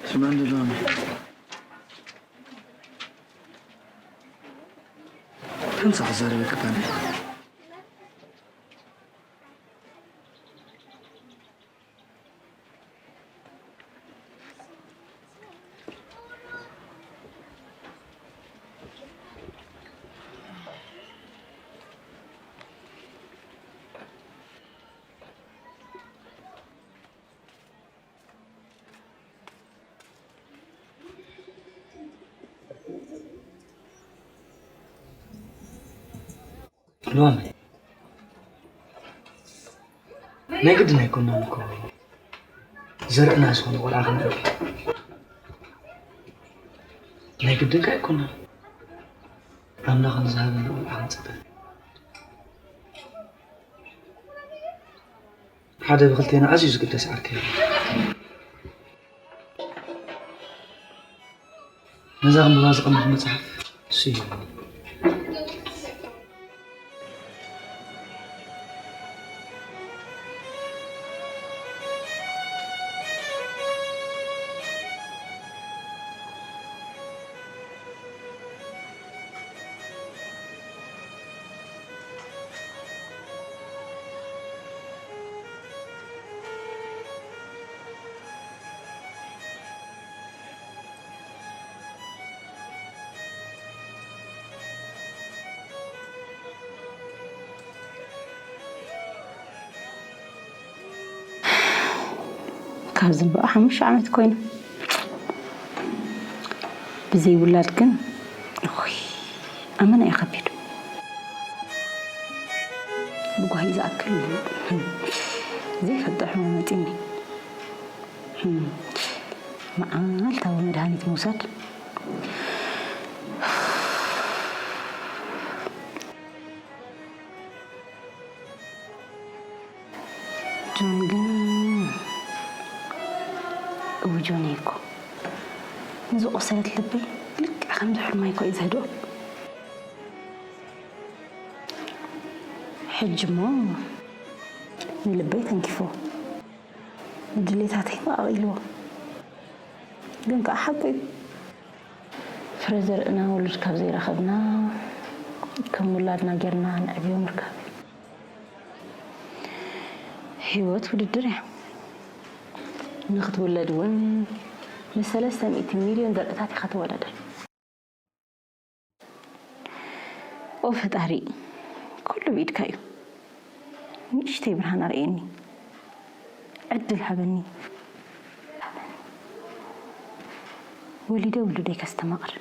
ስማዕ እንዶ ጆን። ከምዚ ክዛረበካ እኳ እንደ ሎሚ ናይ ግድን ኣይኮናን እኮ ዘርእና ዝኾነ ቆልዓ ክንረቢ። ናይ ግድን ከ ኣይኮናን። ኣምላኽ ንዝሃበና ቆልዓ ክንጽበ። ሓደ ብክልቴና ኣዝዩ ዝግደስ ዓርከይ እዩ። ነዛ ክንብባ ዝቐመት መጽሓፍ እሱ እዩ። ካብ ዝንበኣ ሓሙሽተ ዓመት ኮይኑ። ብዘይ ውላድ ግን፣ እኹይ፣ ኣመና እዩ ከቢድ። ብጓሂ ዝኣክል ዘይፈልጦ ሕማም መጺኒ። መዓልታዊ መድሃኒት ምውሳድ። ጆን ግን፣ እው ጆን እኮ፣ ንዝቆሰለት ልበይ ልክዕ ከምዚ ሕልማይ እኮ እዩ ዘህድኦ። ሕጂ እሞ ንልበይ ተንኪፍዎ፣ ንድሌታተይ ኣቕሊልዎ። ግን ከኣ ሓቁ እዩ። ፍረ ዘርእና ውሉድ ካብ ዘይረኸብና፣ ከም ውላድና ጌርና ነዕብዮ ምርካብ እዩ። ህይወት ውድድር እያ። ንኽትውለድ እውን ን ሰለስተ ሚእቲ ሚልዮን ዘርእታት ኢኻ ትወዳደር። ኦ ፈጣሪ፣ ኩሉ ብኢድካ እዩ። ንእሽተይ ብርሃን ኣርእየኒ፣ ዕድል ሃበኒ። ወሊደ ውሉደይ ከስተማቕር።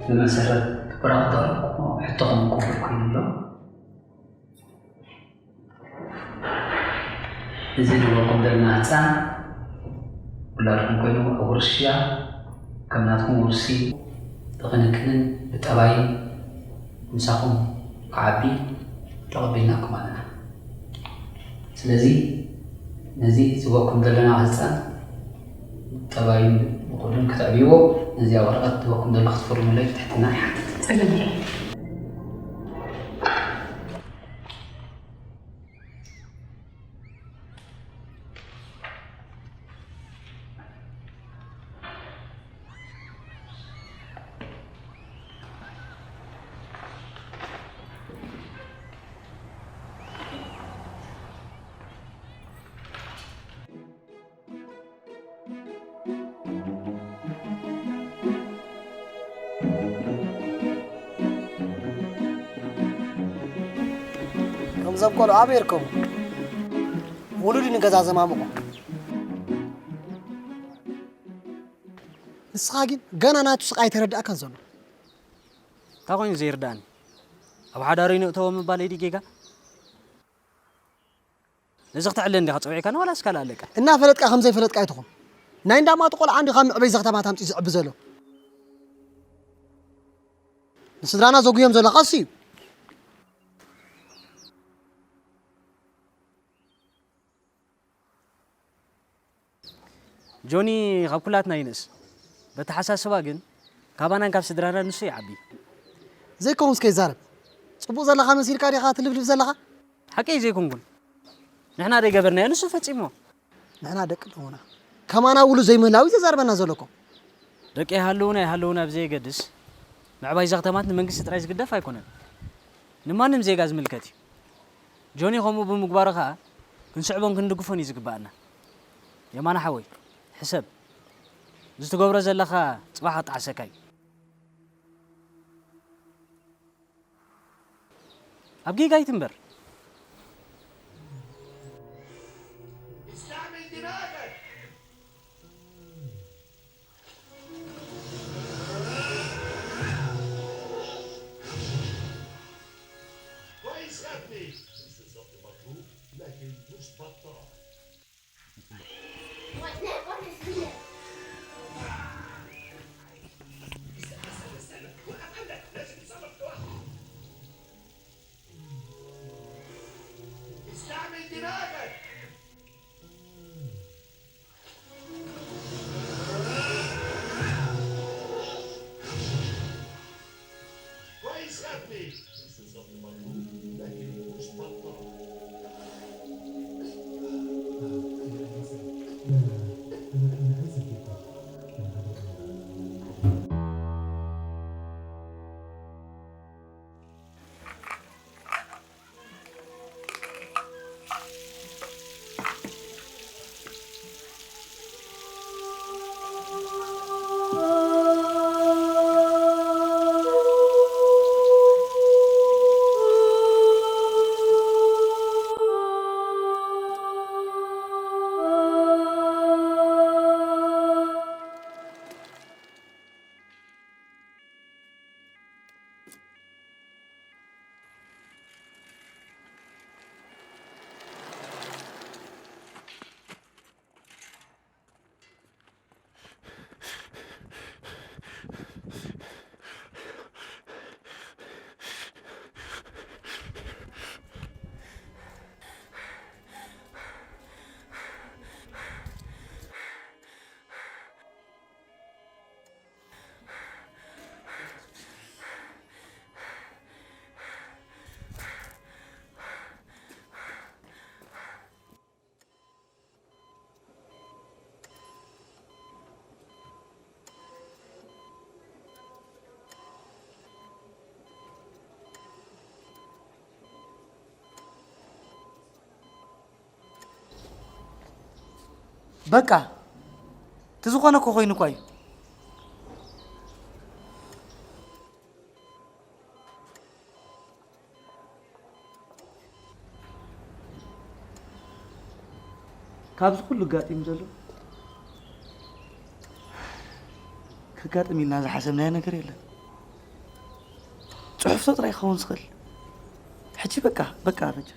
ብመሰረት ብራቕ ዘቕረብኩሞ ሕቶኹም ቅቡል ኮይኑ ኣሎ። እዚ ንበልኩም ዘለና ህፃን ውላድኩም ኮይኑ ኣብ ውርሻ ከም ናትኩም ውርሲ ብክንክንን ብጠባይን ምሳኹም ክዓቢ ተቐቢልናኩም ኣለና። ስለዚ ነዚ ዝበኩም ዘለና ህፃን ጠባይን ብኹሉን ክትዕብይዎ ነዚኣ ወረቐት ዝበኩም ዘለኹ ክትፍርሙለይ ብትሕትና ይሓትት። ጸገም የለን። ከምዞም ቆልዑ ኣበይ ይርከቡ? ውሉድ ንገዛ ዘማምቑ። ንስኻ ግን ገና ናቱ ስቓይ ኣይተረዳእካን ዘሎ። እንታይ ኮይኑ ዘይርዳእኒ? ኣብ ሓዳሩ ይንእተዎ ምባለይ ድዩ ጌጋ? ነዚ ክትዕለ እንዲኻ ጸዊዕካኒ ዋላስ ካልእ ኣለካ? እናፈለጥካ ከም ዘይፈለጥካ ኣይትኹን። ናይ እንዳማቱ ቆልዓ እንዲኻ መዕበይ ዘኽተማት ኣምጺኡ ዝዕቢ ዘሎ። ንስድራና ዘጉዮም ዘሎ ቀስ እዩ። ጆኒ ካብ ኩላትና ይንእስ። በተሓሳስባ ግን ካባናን ካብ ስድራና ንሱ ይዓቢ። ዘይከውን እስከ ይዛረብ። ጽቡቕ ዘለኻ መሲልካ ዲኻ ትልፍልፍ ዘለኻ? ሓቀይ ዘይኮንኩን። ንሕና ደይገበርናዮ ንሱ ፈጺሞ። ንሕና ደቂ ኣለዉና። ከማና ውሉ ዘይምህላዊ ዘዛርበና ዘሎ እኮ። ደቂ ይሃልዉና ይሃልዉና ብዘየገድስ፣ ምዕባይ እዛ ከተማት ንመንግስቲ ጥራይ ዝግደፍ ኣይኮነን። ንማንም ዜጋ ዝምልከት እዩ። ጆኒ ከምኡ ብምግባሩ ኸኣ ክንስዕቦን ክንድግፎን እዩ ዝግባኣና። የማነ ሓወይ፣ ሕሰብ። እዚ ትገብሮ ዘለኻ ጽባሕ ክጠዓሰካ እዩ። ኣብ ጌጋ ኣይትንበር። በቃ፣ እቲ ዝኾነ እኮ ኮይኑ እኳ እዩ። ካብዚ ኩሉ ኣጋጢሙ ዘሎ፣ ከጋጥም ኢልና ዝሓሰብናዮ ነገር የለን። ጽሑፍቶ ጥራይ ክኸውን ዝኽእል። ሕጂ በቃ፣ በቃ፣ በቃ።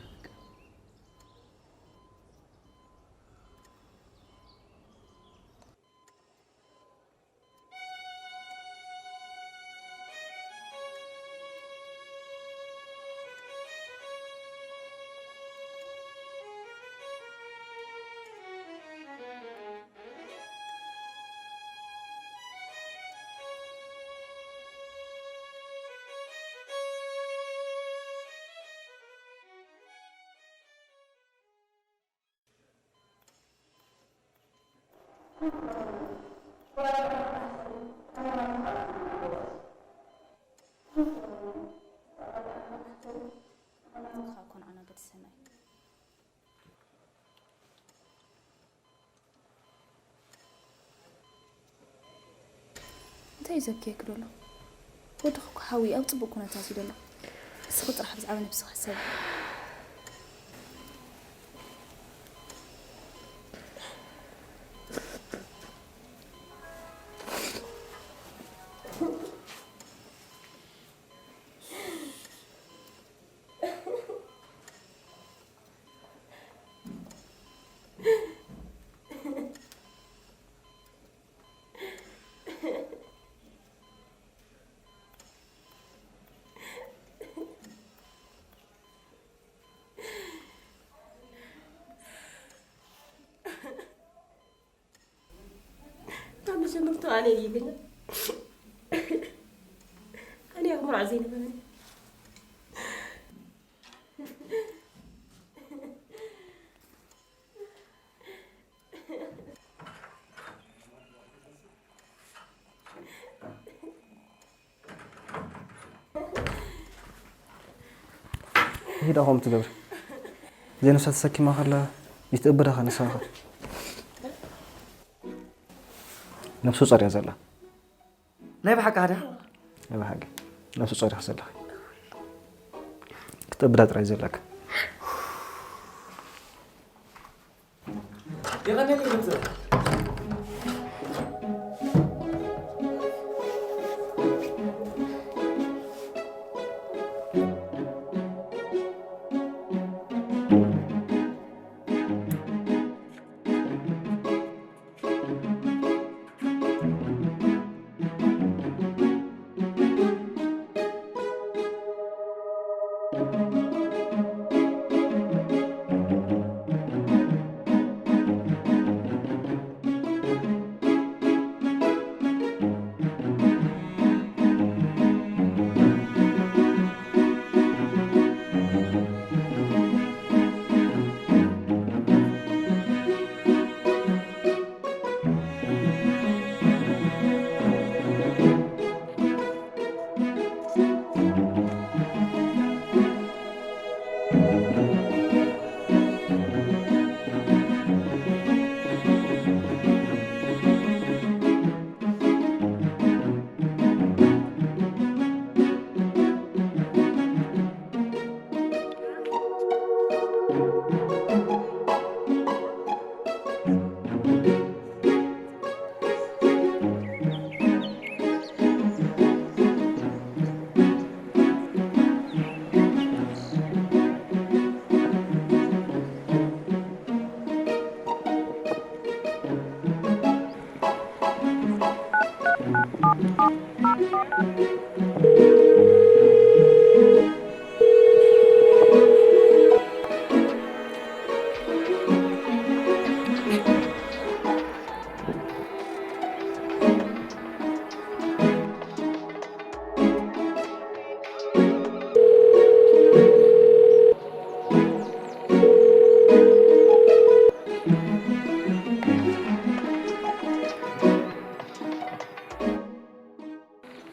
እንታይ እዩ ዘብክየኪ ዘሎ? ወድኺ እኮ ሓዊ ኣብ ጽቡቕ ኩነታት እዩ ዘሎ። እስኺ ጥራሕ ብዛዕባ ነብስኺ ሕሰቢ። ካብ መጀመርታኡ ኣነ እየ ገና። ኣነ እየ ክምርዖ ዘይነበረኒ። ሂዳ ከምኡ ትገብሪ። ዘይነብሳ ተሰኪማ ከላ ይትእብዳ ከ ንስኻ ከ? ነብሱ ጸርያ ዘላ። ናይ ብሓቂ ሃዳ? ናይ ብሓቂ። ነብሱ ጸርያ ዘለኺ። ክትእብዳ ጥራይ ዘለካ። የቐንየለይ መምህር።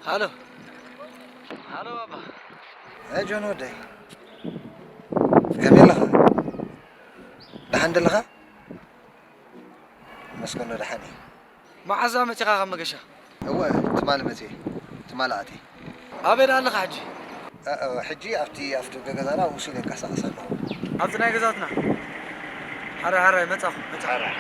ሃሎ። ሃሎ ባባ። እ ጆን ወደይ፣ ከመይ ኣለኻ? ደሓን ደለኻ? መስገኖ ደሓን እየ። መዓዝ መጺኻ ካብ መገሻ? እወ፣ ትማሊ መጺኤ። ትማሊ ኣትየ። ኣበይ ደኣ ኣለኻ ሕጂ? እ፣ እ፣ ሕጂ ኣብቲ ኣፍደገ ገዛና ውሱን ይንቀሳቐስ ኣለኹ። ኣብቲ ናይ ገዛትና? ሓራይ፣ ሓራይ፣ መጻኹ፣ መጻኹ። ሓራይ።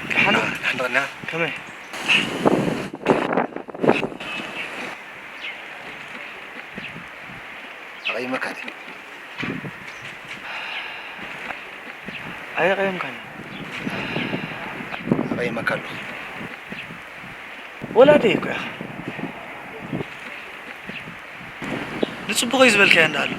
ደሓን ዶ? ደሓን ዶ? ከመይ? ኣቐይመካ ድየ? ኣየቐየምካን። ኣቐይመካ ኣለኹ። ወላደይ እኮ ኢኻ። ንጽቡቕ እዩ ዝበልካዮ እንዳኣሉ።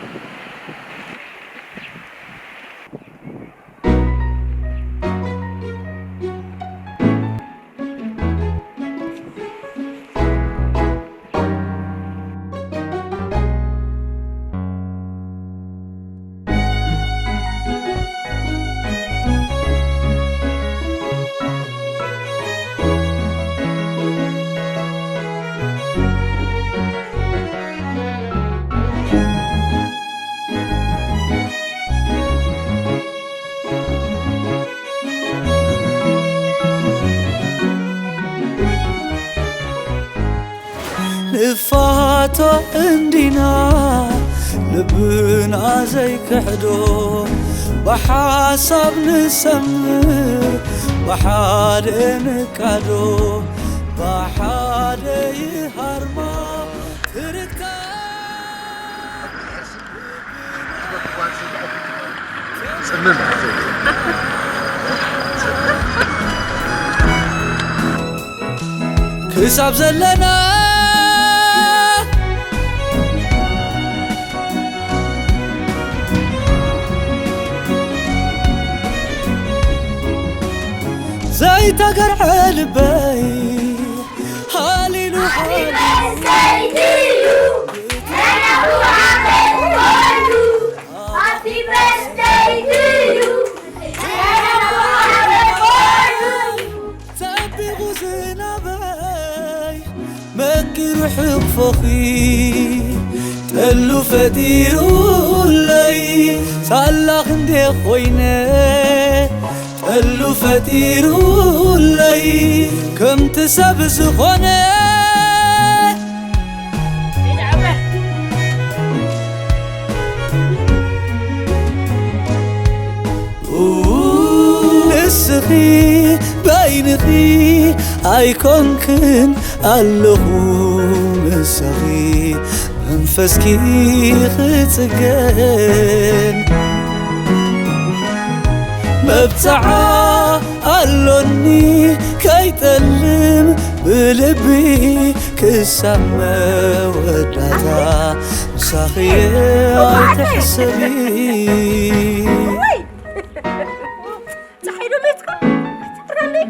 ንፋቶ እንዲና ልብና ዘይክሕዶ፣ ብሓሳብ ንሰምር ብሓደ ንቃዶ፣ ብሓደ ይሃርማ ትርካ። ጽምም። ክሳብ ዘለና ዘይተገርዐ ልበይ ሃሊሉ ሃሊሉ። Happy birthday to you. ጸቢቑ ዝናበይ መቂሩ ሕቕፎኺ ጠሉ ፈጢሩለይ ሳላ ክንዴ ኾይነ ጠሉ ፈጢሩለይ ከምቲ ሰብ ዝኾነ ንስኺ በይንኺ ኣይኮንክን ኣለኹ ምሳኺ መንፈስኪ ክጽገን መብጽዓ ኣሎኒ ከይጠልም ብልቢ ክሳብ መወዳእታ ምሳኺ ኣይትሕሰቢ። ወይ! ጸሓይ ዶ ቤትካ? ኣይትጥራለይ።